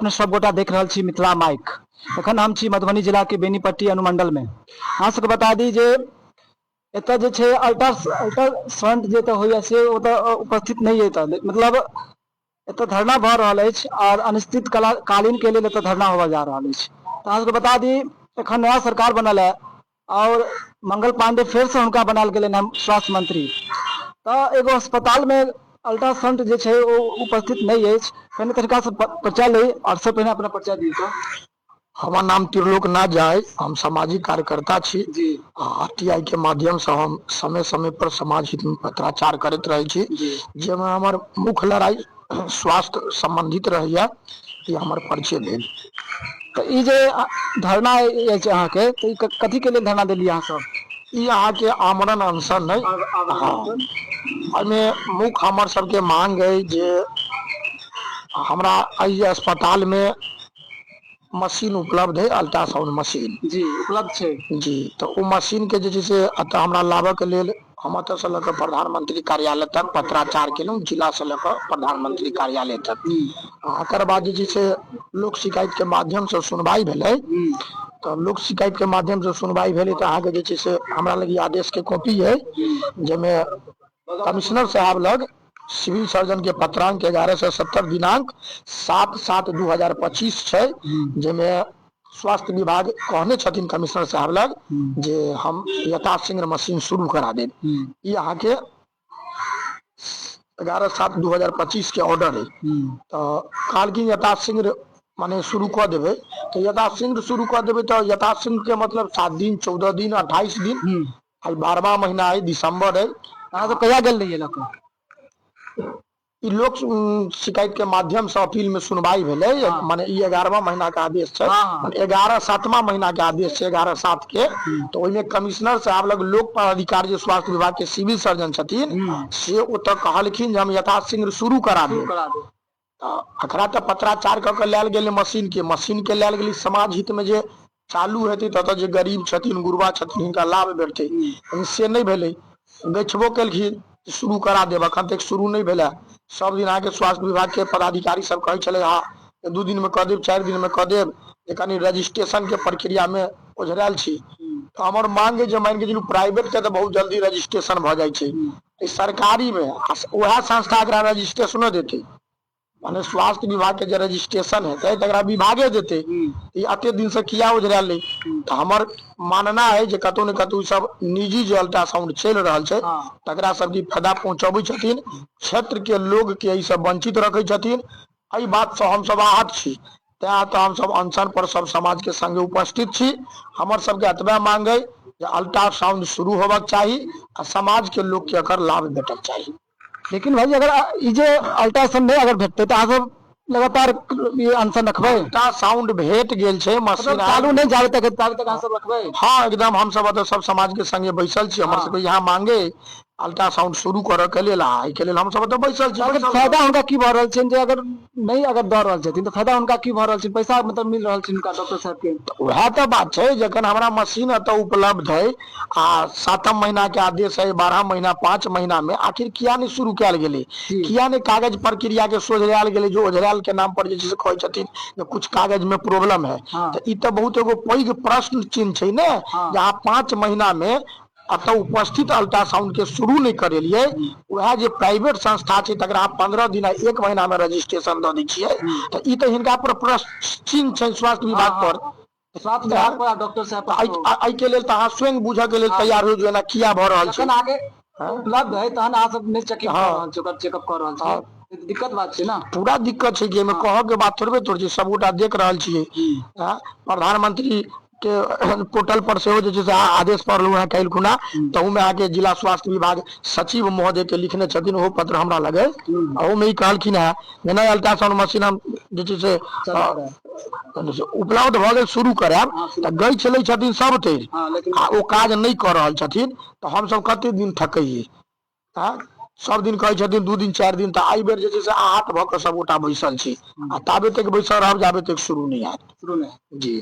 अपने सब गोटा देख रहल छी मिथिला माइक। एखन हम छी मधुबनी जिला के बेनीपट्टी अनुमंडल में। अहाँ सबके बता दी जे एतऽ जे छै अल्ट्रासाउंड जे एतऽ होइया से ओतऽ उपस्थित नहि एतऽ, मतलब एतऽ धरना भऽ रहल अछि और अनिश्चित कालीन के लेल एतऽ धरना होबऽ जा रहल अछि। तऽ अहाँ सबके बता दी एखन नया सरकार बनल है और मंगल पांडे फेर से हुनका बनायल गेलनि हन स्वास्थ्य मंत्री। तऽ एगो अस्पताल में अल्ट्रासाउंड जे छै ओ उपस्थित नहि अछि। पहिने तनिका से परिचय ली और सब पहिने अपना परिचय दियौ। तऽ हमर नाम त्रिलोक नाथ झा अइ, हम सामाजिक कार्यकर्ता छी आ आर टी I के माध्यम से हम समय समय पर समाज हित में पत्राचार करैत रहै छी, जाहिमे हमर मुख्य लड़ाई स्वास्थ्य संबंधित रहैया। ई हमर परिचय भेल। तऽ ई जे धरना अछि अहाँके, तऽ ई कथी के लेल धरना देलियै अहाँ सब? ई अहाँके आमरण अनशन अइ। हँ, एहिमे मुख्य हमर सबके मांग अइ जे हमरा एहि अस्पताल में मशीन उपलब्ध है, अल्ट्रासाउंड मशीन जी उपलब्ध छै जी। तऽ ओ मशीन के जे छै से एतऽ हमरा लाबऽ के लेल हम एतऽ से लऽ कऽ प्रधानमंत्री कार्यालय तक पत्राचार केलहुँ, जिला से लऽ कऽ प्रधानमंत्री कार्यालय तक। आ एकर बाद जे छै से लोक शिकायत के माध्यम से सुनवाई भेलै। तऽ लोक शिकायत के माध्यम से सुनवाई भेलै तऽ अहाँके जे छै से हमरा लग ई आदेश के कॉपी है, जाहिमे कमिश्नर साहब लग सिविल सर्जन के पत्रांक 1170 दिनांक 7/7/2025 छै, जाहिमे स्वास्थ्य विभाग कहने छथिन कमिश्नर साहब लग जे हम यथाशीघ्र मशीन शुरू करा देब। ई अहाँके 11/7/2025 के ऑर्डर है। तऽ कहलखिन यथाशीघ्र माने शुरू कऽ देबै। तऽ यथाशीघ्र शुरू कऽ देबै तऽ यथाशीघ्र के मतलब 7 दिन, 14 दिन, 28 दिन। आइ 12वां महीना है, दिसंबर है। अहाँ सब कहिया गेल रहियै लऽ कऽ? ई लोक शिकायत के माध्यम से अपील में सुनवाई भेलै। माने ई 11वां महीना के आदेश छै, माने 11 7वां महीना के आदेश छै, 11/7 के। तऽ ओहिमे कमिश्नर साहब लग लोक पदाधिकारी जे स्वास्थ्य विभाग के सिविल सर्जन छथिन से ओतऽ कहलखिन जे हम यथाशीघ्र शुरू करा देब। तऽ एकरा तऽ पत्राचार कऽ के लायल गेलै मशीन के, मशीन के लायल गेलै समाज हित में जे चालू हेतै ततऽ जे गरीब छथिन, गुरबा छथिन, हिनका लाभ भेटतै, लेकिन से नहि भेलै। गछबो केलखिन शुरू करा देब, अखन तक शुरू नहि भेलै। सब दिन अहाँके स्वास्थ्य विभाग के पदाधिकारी सब कहै छलै हँ 2 दिन में कऽ देब, 4 दिन में कऽ देब, जे कनि रजिस्ट्रेशन के प्रक्रिया में ओझरायल छी। तऽ हमर मांग अइ जे मानि के चलू प्राइवेट के तऽ बहुत जल्दी रजिस्ट्रेशन भऽ जाइ छै, ई सरकारी में वएह संस्था एकरा रजिस्ट्रेशनो देतै, माने स्वास्थ्य विभाग के जे रजिस्ट्रेशन हेतै तकरा विभागे देतै। ई एते दिन से किया ओझरायल रहै? तऽ हमर मानना है जे कतौ ने कतौ ई सब निजी जे अल्ट्रासाउंड चलि रहल छै तकरा सबके फायदा पहुंचबै छथिन, क्षेत्र के लोग के ई सब वंचित रखै छथिन। एहि बात से हमसब आहत छी, तैं तऽ हमसब अनशन पर सब समाज के संगे उपस्थित छी। हमर सबके एतबे मांग अइ जे अल्ट्रासाउंड शुरू होबाक चाही आ समाज के लोग के एकर लाभ भेटक चाही। लेकिन भाई अगर ई जे अल्ट्रासाउंड नहि अगर भेटतै तऽ अहाँ सब लगातार ई अनशन रखबै? अल्ट्रासाउंड भेट गेल छै, मशीन चालू नहि जाबे तक ताबे तक अहाँ सब रखबै? हँ एकदम, हम सब एतऽ सब समाज के संगे बैसल छी। हमर सबके यहाँ मांगे अल्ट्रासाउंड शुरू करऽ के लेल, आ एहिके लेल हमसब एतऽ बैसल छी। अगर फायदा हुनका की भऽ रहल छनि जे अगर नहि अगर दऽ रहल छथिन तऽ फायदा हुनका की भऽ रहल छनि, पैसा मतलब मिल रहल छनि हुनका डॉक्टर साहब के? वएह तऽ बात छै, जखन हमरा मशीन एतऽ उपलब्ध है आ 7 महीना के आदेश है, 12 महीना 5 महीना में आखिर किया नहि शुरू कयल गेलै, किया नहि कागज प्रक्रिया के सोझरायल गेलै? जो ओझरायल के नाम पर जे छै से कहै छथिन जे कुछ कागज में प्रॉब्लम है, तऽ ई तऽ बहुत एगो पैघ प्रश्न चिन्ह छै ने जे अहाँ 5 महीना में एतऽ उपस्थित अल्ट्रासाउंड के शुरू नहि करेलियै, वएह जे प्राइवेट संस्था छै तकरा अहाँ 15 दिन आ 1 महीना में रजिस्ट्रेशन दऽ दै छियै, तऽ ई तऽ हिनका पर प्रश्न चिन्ह छै स्वास्थ्य विभाग पर। स्वास्थ्य विभाग पर आ डॉक्टर साहब पर। एहिके लेल तऽ अहाँ स्वयं बुझऽ के लेल तैयार हो जे एना किया भऽ रहल छै। जखन अहाँके उपलब्ध है तहन अहाँ सब नहि चेकिंग कऽ रहल छी, ओकर चेकअप कऽ रहल छी, दिक्कत बात छै ने। पूरा दिक्कत छै कि एहिमे कहऽ के बात थोड़बे थोड़ छै, सबगोटा देख रहल छियै। प्रधानमंत्री के पोर्टल पर सेहो जे छै से आदेश पढ़लहुँ हेँ काल्हि खुना, तहूमे अहाँके जिला स्वास्थ्य विभाग सचिव महोदय के लिखने छथिन, ओहो पत्र हमरा लग अइ, ओहोमे ई कहलखिन हेँ जे नहि अल्ट्रासाउंड मशीन हम जे छै से उपलब्ध भऽ गेल शुरू करायब। तऽ गछि लै छथिन सब तरि आ ओ काज नहि कऽ रहल छथिन, तऽ हमसब कते दिन ठकैयै? सब दिन कहै छथिन 2 दिन 4 दिन, तऽ एहि बेर जे छै से आहत भऽ कऽ सबगोटा बैसल छी आ ताबे तक बैसल रहब जाबे तक शुरू नहि हैत। शुरू नहि। जी।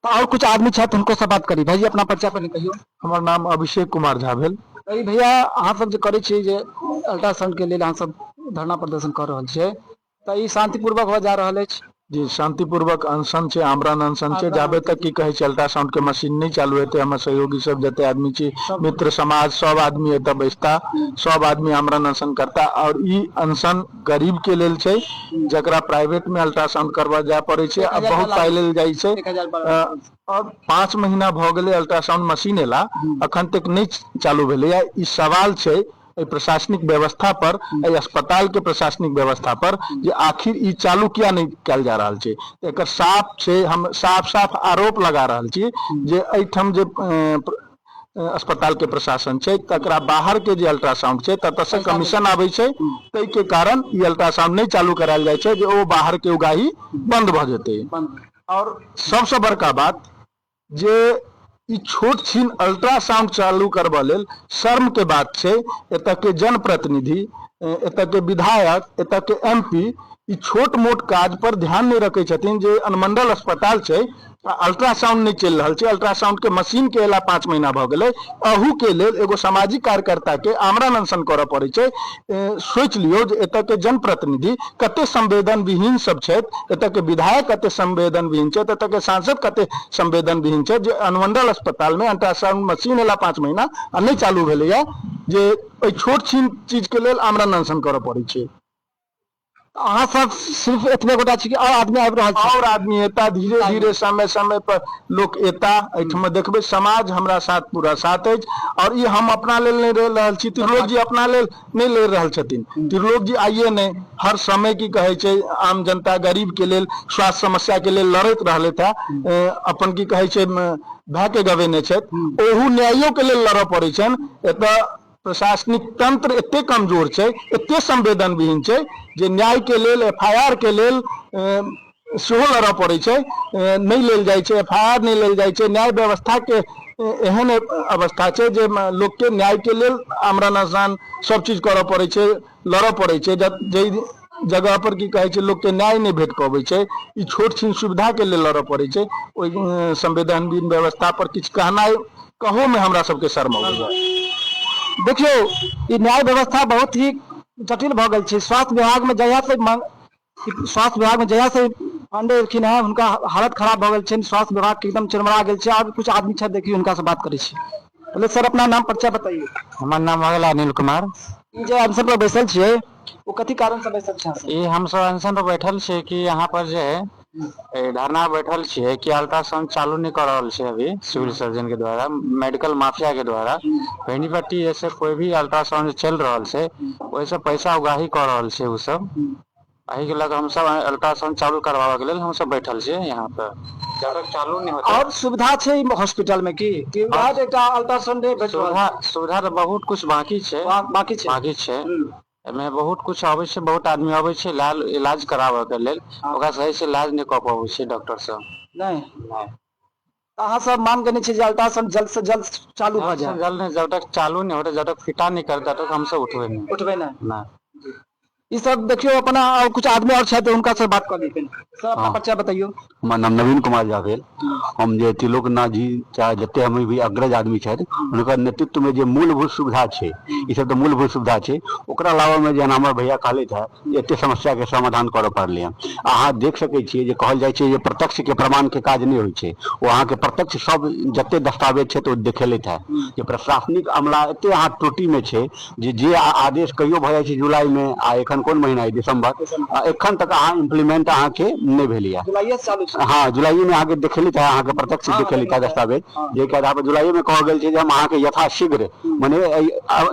तऽ आओर कुछ आदमी छथि, हुनको से बात करी। भाईजी अपना परिचय पहिने कहियौ। हमर नाम अभिषेक कुमार झा भेल। अरे भैया अहाँ सब जे करै छियै जे अल्ट्रासाउंड के लेल अहाँ सब धरना प्रदर्शन कऽ रहल छियै, तऽ ई शांतिपूर्वक भऽ जा रहल अछि? जी, शांतिपूर्वक अनशन छै, आमरण अनशन छै। जाबे तक की कहै छै अल्ट्रासाउंड के मशीन नहि चालू हेतै, हमर सहयोगी सब जते आदमी छी, मित्र समाज सब आदमी एतऽ बैसता, सब आदमी आमरण अनशन करता। और ई अनशन गरीब के लेल छै, जकरा प्राइवेट में अल्ट्रासाउंड करबा जाय पड़ै छै आ बहुत पाइ लेल जाइ छै। और 5 महीना भऽ गेलै अल्ट्रासाउंड मशीन एला, अखन तक नहि चालू भेलैया। ई सवाल छै एहि प्रशासनिक व्यवस्था पर, एहि अस्पताल के प्रशासनिक व्यवस्था पर, जे आखिर ई चालू किया नहि कयल जा रहल छै। एकर साफ छै, हम साफ साफ आरोप लगा रहल छी जे एहिठाम जे अस्पताल के प्रशासन छै तकरा बाहर के जे अल्ट्रासाउंड छै ततऽ से कमीशन आबै छै, ताहि के कारण ई अल्ट्रासाउंड नहि चालू करायल जाइ छै जे ओ बाहर के उगाही बंद भऽ जेतै। और सबसँ बड़का बात जे ई छोट छिन अल्ट्रासाउंड चालू करबऽ लेल शर्म के बात छै। एतऽ के जनप्रतिनिधि, एतऽ के विधायक, एतऽ के एमपी ई छोट मोट काज पर ध्यान नहि रखै छथिन जे अनुमंडल अस्पताल छै आ अल्ट्रासाउंड नहि चलि रहल छै। अल्ट्रासाउंड के मशीन के एला 5 महीना भऽ गेलै, अहू के लेल एगो सामाजिक कार्यकर्ता के आमरण अनशन करऽ पड़ै छै। सोचि लियौ जे एतऽ के जनप्रतिनिधि कते संवेदनविहीन सब छथि, एतऽ के विधायक कते संवेदनविहीन छथि, एतऽ के सांसद कते संवेदनविहीन छथि जे अनुमंडल अस्पताल में अल्ट्रासाउंड मशीन एला 5 महीना आ नहि चालू भेलैया, जे एहि छोट छिन चीज के लेल आमरण अनशन करऽ पड़ै छै। अहाँ सब सिर्फ एतबे गोटा छी कि और आदमी आबि रहल छै? और आदमी एता, धीरे धीरे समय समय पर लोक एता। एहिठाम देखबै समाज हमरा साथ पूरा साथ अछि। और ई हम अपना लेल नहि रहि रहल छी, त्रिलोक जी अपना लेल नहि लड़ि रहल छथिन। त्रिलोक जी आइए नहि, हर समय की कहै छै आम जनता गरीब के लेल, स्वास्थ्य समस्या के लेल लड़ैत रहलथि है। अपन की कहै छै भाय के गवेने छथि, ओहू न्यायो के लेल लड़ऽ पड़ै छनि। एतऽ प्रशासनिक तंत्र एते कमजोर छै, एते संवेदनविहीन छै जे न्याय के लेल एफ I R के लेल सेहो लड़ऽ पड़ै छै, नहि लेल जाइ छै, एफ I R नहि लेल जाइ छै। न्याय व्यवस्था के एहन अवस्था छै जे लोक के न्याय के लेल आमरण अनशन सब चीज करऽ पड़ै छै, लड़ऽ पड़ै छै। जाहि जगह पर की कहै छै लोक के न्याय नहि भेट पबै छै, ई छोट छिन सुविधा के लेल लड़ऽ पड़ै छै। ओहि संवेदनविहीन व्यवस्था पर किछु कहनाइ कहो में हमरा सबके शर्म अबैया। देखियौ, ई न्याय व्यवस्था बहुत ही जटिल भऽ गेल छै। स्वास्थ्य विभाग में जहिया से स्वास्थ्य विभाग में जहिया से पांडे एलखिन हैं, हुनका हालत खराब भऽ गेल छनि। स्वास्थ्य विभाग के एकदम चरमरा गेल छै। और कुछ आदमी छथि, देखियौ हुनका से बात करै छी। पहले सर अपना नाम परिचय बताइए। हमर नाम भऽ गेल अनिल कुमार। ई जे अनशन पर बैसल छियै, ओ कथी कारण से बैसल छै? ई हमसब अनशन पर बैठल छियै कि यहाँ पर जे है धरना बैठल छियै कि अल्ट्रासाउंड चालू नहि कऽ रहल छै अभी सिविल सर्जन के द्वारा, मेडिकल माफिया के द्वारा। बेनीपट्टी जैसे कोई भी अल्ट्रासाउंड चलि रहल छै, ओहिसँ पैसा उगाही कऽ रहल छै ओ सब। एहि के लऽ कऽ हमसब अल्ट्रासाउंड चालू करबाबऽ के लेल हमसब बैठल छियै यहाँ पर। जब तक चालू नहि होतै। और सुविधा छै हॉस्पिटल में की कि वएह एकटा अल्ट्रासाउंड नहि भेट रहल? सुविधा तऽ बहुत कुछ बाकी छै। बाकी छै, बाकी छै। एहिमे बहुत कुछ अबै छै, बहुत आदमी अबै छै इलाज कराबऽ के लेल, ओकरा सही से इलाज नहि कऽ पबै छै डॉक्टर सब। नहि, अहाँ सब मांग केने छी जे अल्ट्रासाउंड जल्द से जल्द चालू भऽ जाय। जल्द नहि, जब तक चालू नहि होतै, जब तक फिटा नहि करतै, तब तक हमसब उठबै नहि। उठबै नहि। नहि। ई सब देखियौ अपना और कुछ आदमी और छथि, हुनका से बात कऽ ली। सर अपना परिचय बतैयौ। हमर नाम नवीन कुमार झा भेल। हम जे त्रिलोकनाथ जी चाहे जते हम भी अग्रज आदमी छथि, हुनकर नेतृत्व में जे मूलभूत सुविधा छै, ई सब तऽ मूलभूत सुविधा छै। ओकरा अलावा में जेना हमर भैया कहलथि है, एते समस्या के समाधान करऽ पड़लै हँ। अहाँ देख सकै छियै जे कहल जाइ छै जे प्रत्यक्ष के प्रमाण के काज नहि होइ छै, ओ अहाँके प्रत्यक्ष सब जते दस्तावेज छै तऽ ओ देखेलथि है जे प्रशासनिक अमला एते अहाँ त्रुटि में छै जे जे आदेश कहियो भऽ जाइ छै जुलाई मे, आ एखन कोन महीना अइ, दिसंबर, आ एखन तक अहाँ इम्प्लीमेंट अहाँके नहि भेलैया। जुलाइए से चालू छै। हँ, जुलाइए मे अहाँके देखेलथि है, अहाँके प्रत्यक्ष देखेलथि है दस्तावेज, जाहिके आधार पर जुलाइए मे कहल गेल छै जे हम अहाँके यथाशीघ्र, मने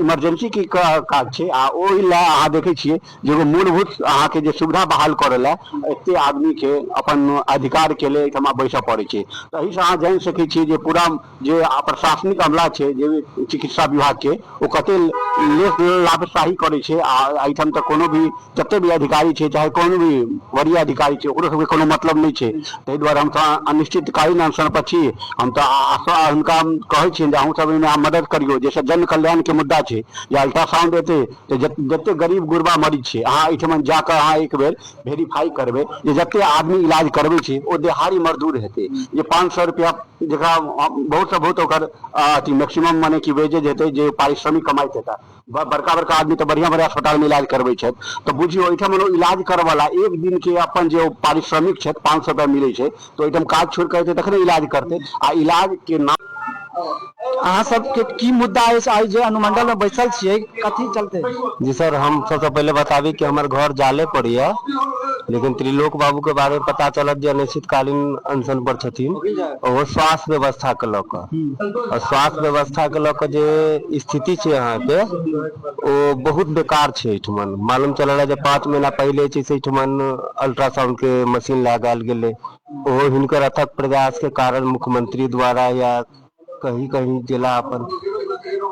इमरजेंसी की काज छै। आ ओहि लए अहाँ देखै छियै जे एगो मूलभूत अहाँके जे सुविधा बहाल करऽ लए एते आदमी के अपन अधिकार के लेल एहिठमा बैसऽ पड़ै छै। तऽ एहिसँ अहाँ जानि सकै छियै जे पूरा जे प्रशासनिक अमला छै, जे भी चिकित्सा विभाग के, ओ कते लेस लापरवाही करै छै। आ एहिठाम तऽ कोनो भी जते भी अधिकारी छै, चाहे कोनो भी वरीय अधिकारी छै, ओकरो सबके कोनो मतलब नहि छै। ताहि दुआरे हम तऽ अनिश्चितकालीन अनशन पर छी। हम तऽ हुनका कहै छियनि जे अहूँ सब एहिमे मदद करियौ, जाहिसँ जन कल्याण के मुद्दा छै जे अल्ट्रासाउंड एतै तऽ जते गरीब गुरबा मरीज छै, अहाँ एहिठमन जाकऽ अहाँ एक बेर वेरीफाई करबै जे जते आदमी इलाज करबै छै ओ देहाड़ी मजदूर हेतै, जे 500 रुपया जकरा बहुत से बहुत ओकर अथी मैक्सिमम माने कि वेजेज हेतै, जे पारिश्रमिक कमाइत हेता। बड़का बड़का आदमी तऽ बढ़िया बढ़िया अस्पताल में इलाज करबै छथि, तऽ बुझियौ एहिठाम ओ इलाज करऽ वाला एक दिन के अपन जे ओ पारिश्रमिक छथि 500 रुपया मिलै छै, तऽ ओहिठाम काज छोड़ि कऽ एतै तखने इलाज करतै। आ इलाज के नाम अहाँ सबके की मुद्दा अछि आइ जे अनुमंडल में बैसल छियै, कथी चलते? जी सर, हम सबसे पहिले बताबी कि हमर घर जाले पर यऽ, लेकिन त्रिलोक बाबू के बारे में पता चलत जे अनिश्चितकालीन अनशन पर छथिन, ओहो स्वास्थ्य व्यवस्था के लऽ कऽ। और स्वास्थ्य व्यवस्था के लऽ कऽ जे स्थिति छै अहाँके, ओ बहुत बेकार छै। एहिठमन मालूम चलल है जे 5 महीना पहिले छै से एहिठमन अल्ट्रासाउंड के मशीन लगायल गेलै, ओहो हिनकर अथक प्रयास के कारण मुख्यमंत्री द्वारा या कहीं कहीं जिला अपन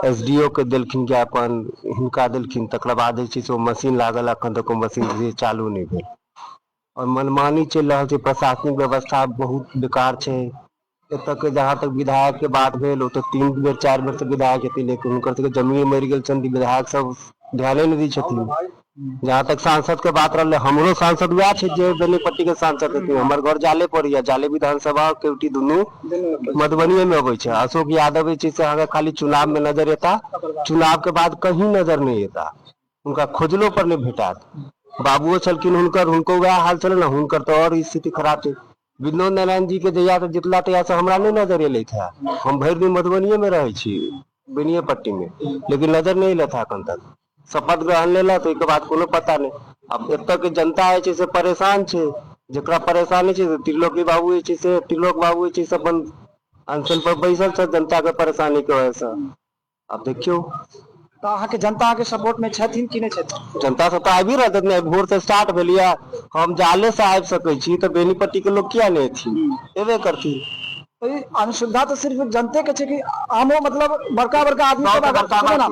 एस डी ओ के देलखिन कि अपन हिनका देलखिन, तकरा बाद जे छै से ओ मशीन लागल, अखन तक ओ मशीन जे चालू नहि भेल और मनमानी चलि रहल छै। प्रशासनिक व्यवस्था बहुत बेकार छै एतऽ के। जहाँ तक विधायक के बात भेल, ओ तऽ 3 बेर 4 बेर से विधायक हेथिन, लेकिन हुनकर सबके जमीन मरि गेल छनि, विधायक सब ध्याने नहि दै छथिन। जहाँ तक सांसद के बात रहलै, हमरो सांसद वएह छै जे बेनीपट्टी के सांसद हेथिन। हमर घर जाले पड़ैया, जाले विधानसभा केवटी दुनू मधुबनीये में अबै छै। अशोक यादव जे छै से अहाँके खाली चुनाव में नजर एता, चुनाव के बाद कहीं नजर नहि एता, हुनका खोजलो पर नहि भेटात। बाबुओ छलखिन हुनकर, हुनको वएह हाल छलै ने, हुनकर तऽ आओर स्थिति खराब छै। विनोद नारायण जी के जहिया से जितला तहिया से हमरा नहि नजर एलथि है। हम भरि दिन मधुबनीये में रहै छी, बेनिये पट्टी में, लेकिन नजर नहि एलथि है एखन तक। शपथ ग्रहण लेलक, ओहिके बाद कोनो पता नहि। आब एतऽ के जनता जे छै से परेशान छै, जकरा परेशानी छै से त्रिलोकी बाबू जे छै से, त्रिलोक बाबू जे छै से अपन अनशन पर बैसल छथि जनता के परेशानी के वजह से। आब देखियौ। तऽ अहाँके जनता अहाँके सपोर्ट में छथिन कि नहि छथिन? जनता सब तऽ आबि रहल छथिन, आइ भोर से स्टार्ट भेल यऽ। हम जाले से आबि सकै छी तऽ बेनीपट्टी के लोक किया नहि एथिन, एबे करथिन। तऽ ई असुविधा तऽ सिर्फ जनते के छै कि आमो, मतलब बड़का बड़का आदमी सब, अगर सुनू ना,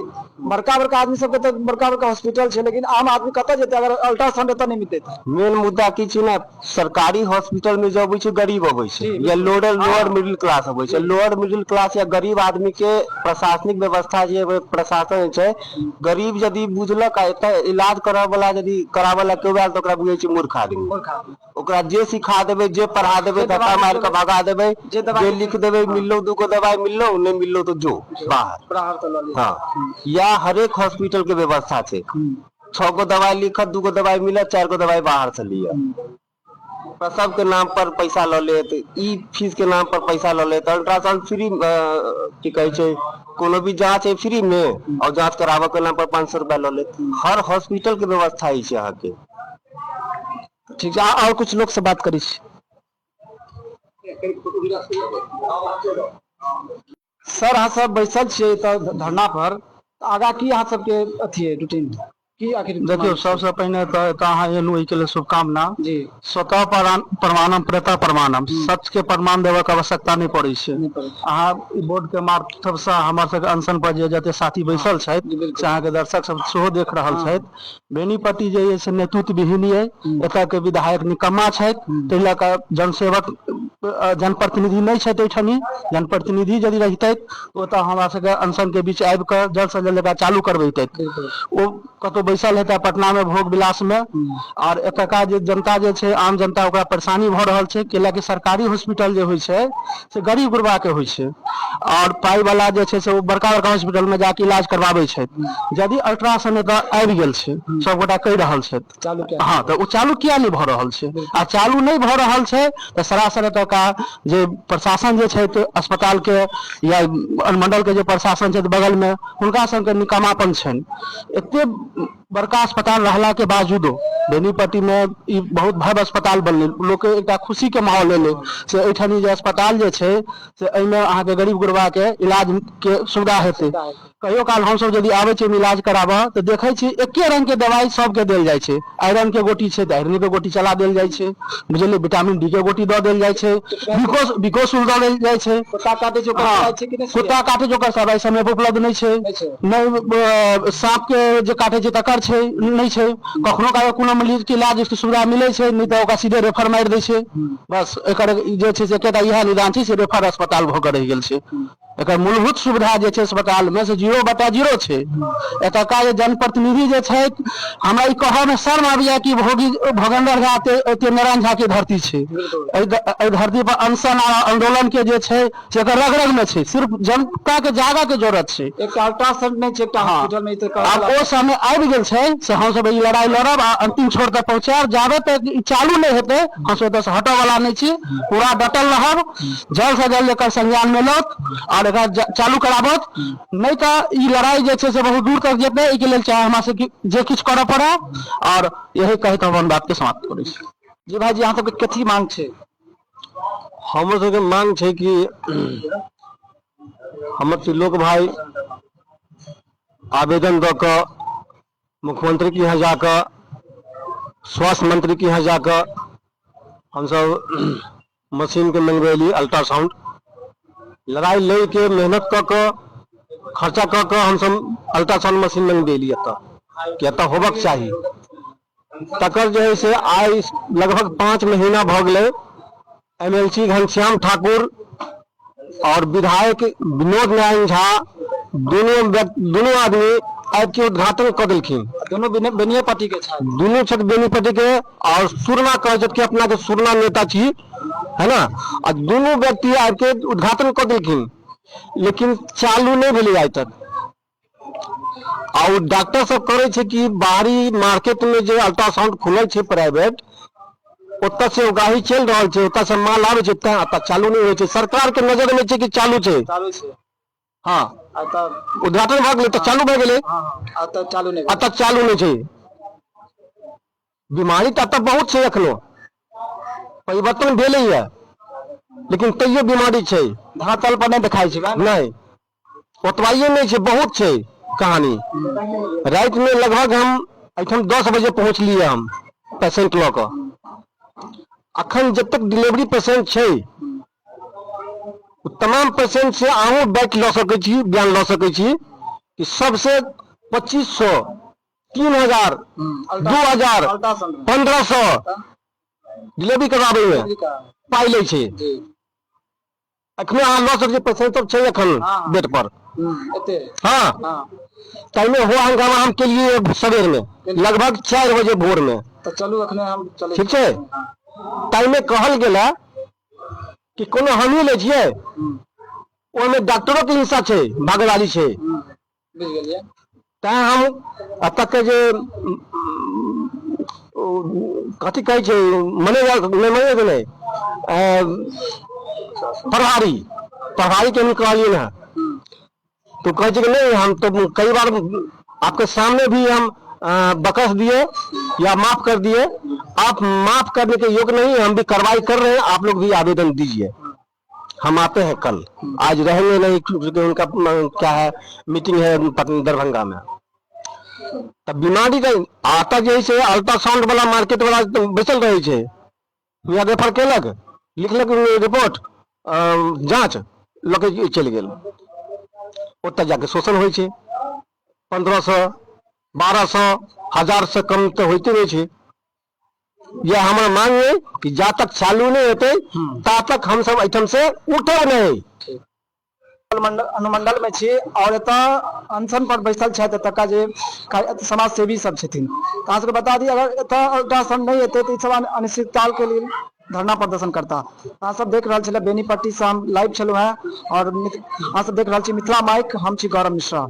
बड़का बड़का आदमी सबके तऽ बड़का बड़का हॉस्पिटल छै, लेकिन आम आदमी कतऽ जेतै अगर अल्ट्रासाउंड एतऽ नहि मिलतै तऽ? मेन मुद्दा की छै ने, सरकारी हॉस्पिटल में जे अबै छै गरीब अबै छै या लोअर लोअर मिडिल क्लास अबै छै। लोअर मिडिल क्लास या गरीब आदमी के प्रशासनिक व्यवस्था जे प्रशासन छै, गरीब यदि बुझलक आ एतऽ इलाज करऽ वाला यदि कराबऽ ला केओ आयल तऽ ओकरा बुझै छै मूर्ख आदमी। ओकरा जे सिखा देबै, जे पढ़ा देबै, धक्का मारि कऽ भगा देबै, जे लिख देबै, मिललो दूगो दवाई मिललो, नहि मिललो तऽ जो बाहर। हँ, या हरेक हॉस्पिटल के व्यवस्था छै, 6 गो दवाई लिखत, 2 गो दवाई मिलत, 4 गो दवाई बाहर से लिअ। प्रसव के नाम पर पैसा लऽ लेत, ई फीस के नाम पर पैसा लऽ लेत। अल्ट्रासाउंड फ्री की कहै छै, कोनो भी जांच है फ्री में, और जांच कराबऽ के नाम पर 500 रुपया लऽ लेत। हर हॉस्पिटल के व्यवस्था अछि अहाँके। ठीक छै, आओर कुछ लोक से बात करै छी। सर, अहाँ सब बैसल छियै तऽ धरना पर, तऽ आगा की अहाँ सबके अथी है रूटीन की आखिर? देखियौ, सबसे पहिने तऽ एतऽ अहाँ एलहुँ, एहिके लेल शुभकामना। जी। स्वतः प्रमाणम प्रतः प्रमाणम, सच के प्रमाण देबऽ के आवश्यकता नहि पड़ै छै। अहाँ ई बोर्ड के माध्यम से हमर सबके अनशन पर जे जते साथी बैसल छथि से अहाँके दर्शक सब सेहो देख रहल छथि। बेनीपट्टी जे ये से नेतृत्व विहीन ये, एतऽ के विधायक निकम्मा छथि, ताहि लऽ कऽ जनसेवक जनप्रतिनिधि नहि छथि एहिठाम। जनप्रतिनिधि यदि रहितथि तऽ ओतऽ हमरा सबके अनशन के बीच आबि कऽ जल्द से जल्द एकरा चालू करबैतथि। ओ कतहु बैसल हेता पटना मे भोग विलास मे, आओर एतुका जे जनता जे छै, आम जनता, ओकरा परेशानी भऽ रहल छै। कैला कि सरकारी हॉस्पिटल जे होइ छै से गरीब गुरबा के होइ छै, आओर पाइ वाला जे छै से ओ बड़का बड़का हॉस्पिटल मे जाके इलाज करबाबै छथि। यदि अल्ट्रासाउंड एतऽ आबि गेल छै, सबगोटा कहि रहल छथि, चालू किया? हँ, तऽ ओ चालू किया नहि भऽ रहल छै? आ चालू नहि भऽ रहल छै तऽ सरासर एतुका जे प्रशासन जे छै अस्पताल के या अनुमंडल के जे प्रशासन छै बगल मे, हुनका सबके निकमापन छनि। एते बड़का अस्पताल रहला के बावजूदो बेनीपट्टी मे ई बहुत भव्य अस्पताल बनलै, लोक के एकटा खुशी के माहौल एलै से एहिठाम जे अस्पताल जे छै से एहिमे अहाँके गरीब गुरबा के इलाज के सुविधा हेतै। कहियो काल हमसब यदि आबै छियै इलाज कराबऽ तऽ देखै छियै एके रंग के दवाई सबके देल जाइ छै। आयरन के गोटी छै तऽ आयरन के गोटी चला देल जाइ छै, बुझलियै, विटामिन डी के गोटी दऽ देल जाइ छै, बिकोसुल दऽ देल जाइ छै। कुत्ता काटै छै ओकर दवाई छै कि नहि? कुत्ता काटै छै ओकर दवाई समय पर उपलब्ध नहि छै। नहि साँप के जे काटै छै तकर छै नहि छै। कखनो काल कोनो मरीज के इलाज के सुविधा मिलै छै, नहि तऽ ओकरा सीधे रेफर मारि दै छै। बस एकर जे छै से एकेटा इएह निदान छै से रेफर अस्पताल भऽ कऽ रहि गेल छै। एकर मूलभूत सुविधा जे छै अस्पतालमे से 0/0 छै। एतुका जे जनप्रतिनिधि जे छथि, हमरा ई कहऽमे शर्म आबैया कि भोगी भोगेन्द्र झा नारायण झा के धरती छै। एहि धरती पर अनशन आ आंदोलन के जे छै से एकर रग रग में छै। सिर्फ जनता के जागऽ के जरूरत छै। एकटा अल्ट्रासाउंड नहि छै एकटा हॉस्पिटल में। आब ओ समय आबि गेल छै से हमसब ई लड़ाई लड़ब आ अंतिम छोर तक पहुँचायब। जाबे तक ई चालू नहि हेतै, हमसब एतऽ से हटऽ वाला नहि छी, पूरा डटल रहब। जल्द से जल्द एकर संज्ञान मे लौत और एकरा चालू कराबत, नहि तऽ ई लड़ाई जे छै से बहुत दूर तक जेतै। एहिके लेल चाहे हमरा सबके जे किछु करऽ पड़ै। और यही कहैत हम अपन बात के समाप्त करै छी। जी भाईजी, अहाँ सबके कथी मांग छै? हमर सबके मांग छै कि हमर त्रिलोक भाई आवेदन दऽ कऽ मुख्यमंत्री के यहाँ जाकऽ, स्वास्थ्य मंत्री के यहाँ जाकऽ हमसब मशीन के मंगबेली अल्ट्रासाउंड। लड़ाई लड़ि के, मेहनत कऽ कऽ, खर्चा कऽ कऽ हमसब अल्ट्रासाउंड मशीन मंगबेली एतऽ कि एतऽ होबक चाही। तकर जे है से आइ लगभग 5 महीना भऽ गेलै। एमएलसी घनश्याम ठाकुर और विधायक विनोद नारायण झा दोनों आदमी आबि के उद्घाटन कऽ देलखिन। दोनों बेनिये पट्टी के छथि। दुनू छथि बेनीपट्टी के और सुरना कहै छथि कि अपना के सुरना नेता छी, है ना? आ दुनू व्यक्ति आबि के उद्घाटन कऽ देलखिन, लेकिन चालू नहि भेलै आइ तक। आ ओ डॉक्टर सब करै छै कि बाहरी मार्केट में जे अल्ट्रासाउंड खुलल छै प्राइवेट, ओतऽ से उगाही चलि रहल छै, ओतऽ से माल आबै छै, तैं एतऽ चालू नहि होइ छै। सरकार के नजर में छै कि चालू छै। चालू छै। हँ। आ तऽ उद्घाटन भऽ गेलै तऽ चालू भऽ गेलै। हँ हँ आ तऽ चालू नहि। एतऽ चालू नहि छै। बीमारी तऽ एतऽ बहुत छै। एखनो परिवर्तन भेलैया, लेकिन तैयो बीमारी छै। धरातल पर नहि देखाइ छै बा? नहि, ओतबाइए नहि छै, बहुत छै कहानी। रातिमे लगभग हम एहिठाम 10 बजे पहुँचलियै हम पेशेंट लऽ कऽ। अखन जतेक डिलीवरी पेशेंट छै, ओ तमाम पेशेंट से अहूँ बैठ लऽ सकै छी, बयान लऽ सकै छी कि सबसे 2500, 3000, 2000, अल्ट्रासाउंड 1500 डिलीवरी करवाबैमे पाइ लै छै। अखने अहाँ लऽ सकै छी, पेशेंट सब छै एखन बेड पर। एते? हँ। ताहिमे हो हंगामा हम केलिए सवेर में, लगभग 4 बजे भोर में। तऽ चलू, अखने हम चलै। ठीक छै। ताहिमे कहल गेल है कि कोनो हमही लै छियै, ओहिमे डॉक्टरो के हिस्सा छै, भागीदारी छै। बुझि गेलियै। तैं हम एतऽ के जे कथी कहै छै, मैनेजर नहि, मैनेजर नहि, प्रभारी, प्रभारी के हम कहलियै हँ तो कहै छै कि नहीं, हम तो कई बार आपके सामने भी हम बकस दिए या माफ कर दिए, आप माफ करने के योग्य नहीं, हम भी कार्रवाई कर रहे हैं, आप लोग भी आवेदन दीजिए, हम आते हैं कल, आज रहेंगे नहीं, क्योंकि उनका क्या है, मीटिंग है दरभंगा में। तब बीमारी का आता जे है से अल्ट्रासाउंड वाला मार्केट वाला बैसल रहे छै, या रेफर केलक, लिखलक रिपोर्ट, जांच लऽ के चलि गेल। ओतऽ जाके शोषण होइ छै। 1500, 1200, 1000 से कम तऽ होइते नहि छै। यह हमर मांग है कि जा तक चालू नहीं हेतै ता तक हम सब एहिठाम से उठब नहीं। मंडल अनुमंडल में छी और एतऽ अनशन पर बैसल छथि एतुका जे समाज सेवी सब छथिन। तऽ अहाँ सबके बता दी, अगर एतऽ अल्ट्रासाउंड नहि हेतै तऽ ई सब अनिश्चितकाल के लेल धरना प्रदर्शन करता। अहाँ सब देख रहल छलै, बेनीपट्टी से हम लाइव छलहुँ हेँ और अहाँ सब देख रहल छी मिथिला माइक, हम छी गौरव मिश्रा।